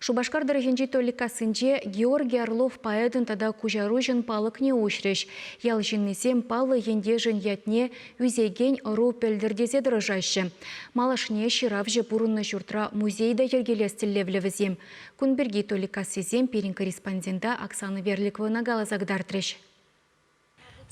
Шупашкар тӑрӑхӗнчи Толиккассинче Георгий Орлов поэтӑн тата куҫаруҫӑн палӑкне уҫрӗҫ. Ял ҫыннисем паллӑ ентешӗн ятне ӳсекен ӑру пӗлтӗр тесе тӑрӑшаҫҫӗ. Малашне ҫыравҫӑ пурӑннӑ ҫуртра музей та йӗркелес тӗллевлӗ вӗсем. Кун пирки Толиккассисем пирӗн корреспондента Оксана Верликовӑна каласа кӑтартрӗҫ.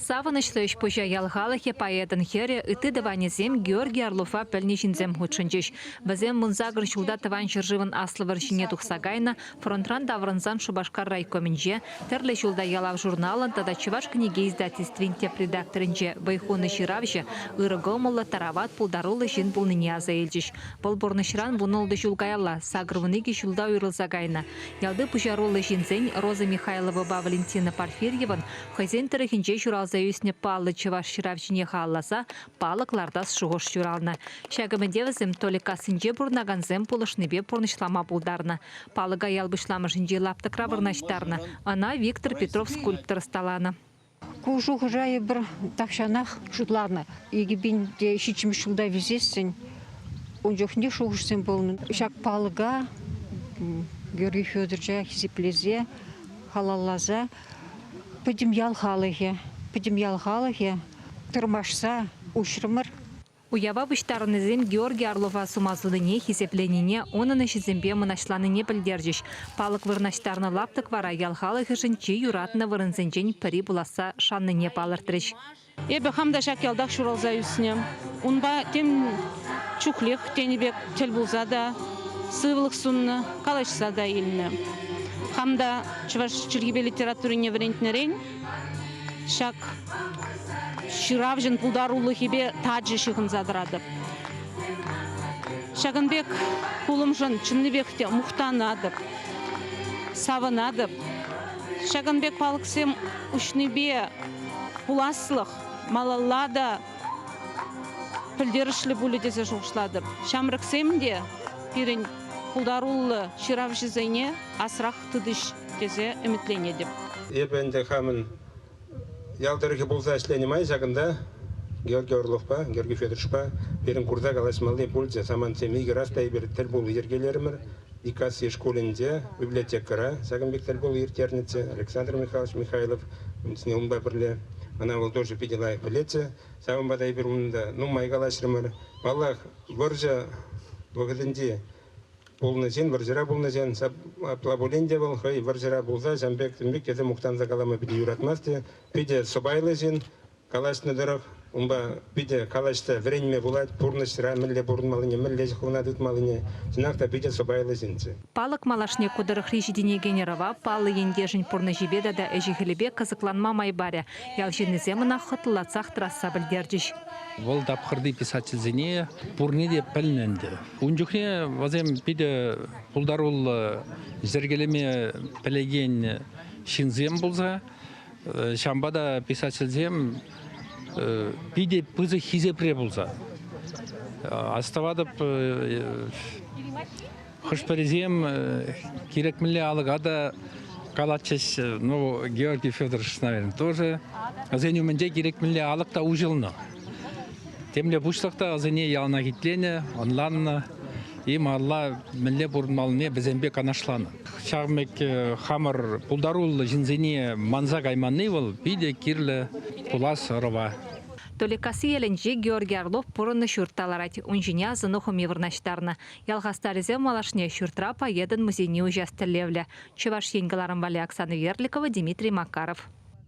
Савӑнӑҫлӑ ӗҫ-пуҫа ял халӑхӗ, поэтӑн хӗрӗ, ытти тӑванӗсем Георгий Орлова пӗлнӗ ҫынсем хутшӑнчӗҫ. Вӗсем 18 ҫулта Тӑван ҫӗршывӑн Аслӑ вӑрҫине тухса кайнӑ, фронтран таврӑнсан Шупашкар райкомӗнче, тӗрлӗ ҫулта Ялав журналӑн тата Чӑваш кӗнеке издательствин тӗп редакторӗнче вӑй хунӑ ҫыравҫӑ ырӑ кӑмӑллӑ, тарават, пултаруллӑ ҫын пулнине аса илчӗҫ. Вӑл пурнӑҫран 16 ҫул каялла, 82 ҫулта уйрӑлса кайнӑ. Ялти пуҫаруллӑ ҫынсен Роза Михайловӑпа Валентина Порфирьевӑн хӑйсен тӑрӑхӗнче ҫуралса ӳснӗ паллӑ чӑваш ҫыравҫине халалласа палӑк лартас шухӑш ҫуралнӑ. Ҫак ӗмӗте вӗсем Толиккассинче пурӑнакансем пулӑшнипе пурнӑҫлама пултарнӑ. Палӑка ял пуҫламӑшӗнчи лаптӑкра вырнаҫтарнӑ. Ӑна Виктор Петров скульптор ӑсталанӑ. Ку шухӑша эпир тахҫанах шутланӑ. 2007 ҫулта вилсессӗн ун чухне шухӑшсем пулнӑ. Ҫак палӑка Георгий Федоровича хисеплесе, халалласа пӗтӗм ял халӑхӗ, пӗтӗм ял халӑхӗ тӑрмашса уҫрӑмӑр. Уява пуҫтарӑннисем Георгий Орлова сума сунине, хисепленине, унӑн ӗҫӗсемпе мӑнаҫланнине пӗлтерчӗҫ. Палӑк вырнаҫтарнӑ лаптӑк вара ял халӑхӗшӗн чи юратнӑ вырӑнсенчен пӗри пуласса шаннине палӑртрӗҫ. Эпӗ хам та ҫак ялтах ҫуралса ӳснӗ. Унпа тем чухлех тенӗ пек тӗл пулса та сывлӑх суннӑ, калаҫса та илнӗ. Хам та чӑваш чӗлхипе литературине вӗрентнӗрен ҫак ҫыравҫӑн пултарулӑхӗпе тачӑ ҫыхӑнса тӑратӑп. Ҫакӑн пек пулӑмшӑн чӑннипех те мухтанатӑп, савӑнатӑп. Ҫакӑн пек палӑксем уҫнипе пуласлӑх малалла та пӗлтерӗшлӗ пулӗ тесе шухӑшлатӑп. Ҫамрӑксем те пирӗн пултаруллӑ ҫыравҫӑсене асрах тытӗҫ тесе ӗмӗтленетӗп. Эпӗ ӗнтӗ хамӑн ял тӑрӑхӗ пулса ӗҫленӗ май ҫакӑнта Георгий Орловпа, Георгий Федоровичпа пирӗн курса калаҫмалли пулчӗ. Самантсем икӗ раз та эпир тӗл пулу йӗркелерӗмӗр. Иккасси шкулӗнче, библиотекӑра ҫакӑн пек тӗл пулу ирттернӗччӗ. Александр Михайлович Михайлов унпа пӗрле. Ӑна вӑл тоже питӗ лайӑх пӗлетчӗ. Ҫавӑнпа та эпир унта нумай калаҫрӑмӑр. Паллах, вӑрҫӑ вӑхӑтӗнчи пулнӑ ҫын, вӑрҫӑра пулнӑ ҫын, апла пулин те вӑл хӑй вӑрҫӑра пулса ҫавӑн пек тем пек тесе мухтанса калама питӗ юратмасть те. Питӗ сӑпайлӑ ҫын, калаҫнӑ тӑрӑх унпа питӗ калаҫса вӗренме пулать, пурнӑҫра мӗнле пурӑнмаллине, мӗнле хӑвна тытмаллине. Чӑнах та питӗ сӑпайлӑ ҫынччӗ. Палӑк малашне ку тӑрӑхри ҫитӗнекен ӑрӑва паллӑ ентешӗн пурнӑҫӗпе тата ӗҫӗ-хӗлӗпе кӑсӑкланма май парӗ. Ял ҫыннисем ӑна хӑтлӑлатсах тӑрасса пӗлтерчӗҫ. Вӑл тапхӑрти писательсене пурне те пӗлнӗ ӗнтӗ. Ун чухне вӗсем питӗ пултаруллӑ йӗркелеме пӗлекен ҫынсем пулса, ҫавӑнпа та писательсем питӗ пысӑк хисепре пулса. Астӑватӑп, хӑш-пӗрисем кирек мӗнле алӑка та калатчӗҫ, ну, Георгий Федорович, наверное, тоже. Вӗсен умӗнче кирек мӗнле алӑк та уҫӑлнӑ. Темле пуҫлӑх та вӗсене яланах итленӗ, ӑнланнӑ и малалла мӗнле пурӑнмаллине вӗсемпе канашланӑ. Ҫавӑн пек хамӑр пултаруллӑ ҫынсене манса кайманни вӑл питӗ кирлӗ пулас ӑрӑва. Толиккасси ялӗнче Георгий Орлов пурӑннӑ ҫурт та ларать. Ун ҫине асӑну хӑми вырнаҫтарнӑ. Ял хастарӗсем малашне ҫуртра поэтӑн музейне уҫас тӗллевлӗ. Чӑваш Ен кӑларӑм валли Оксана Верликова, Дмитрий Макаров.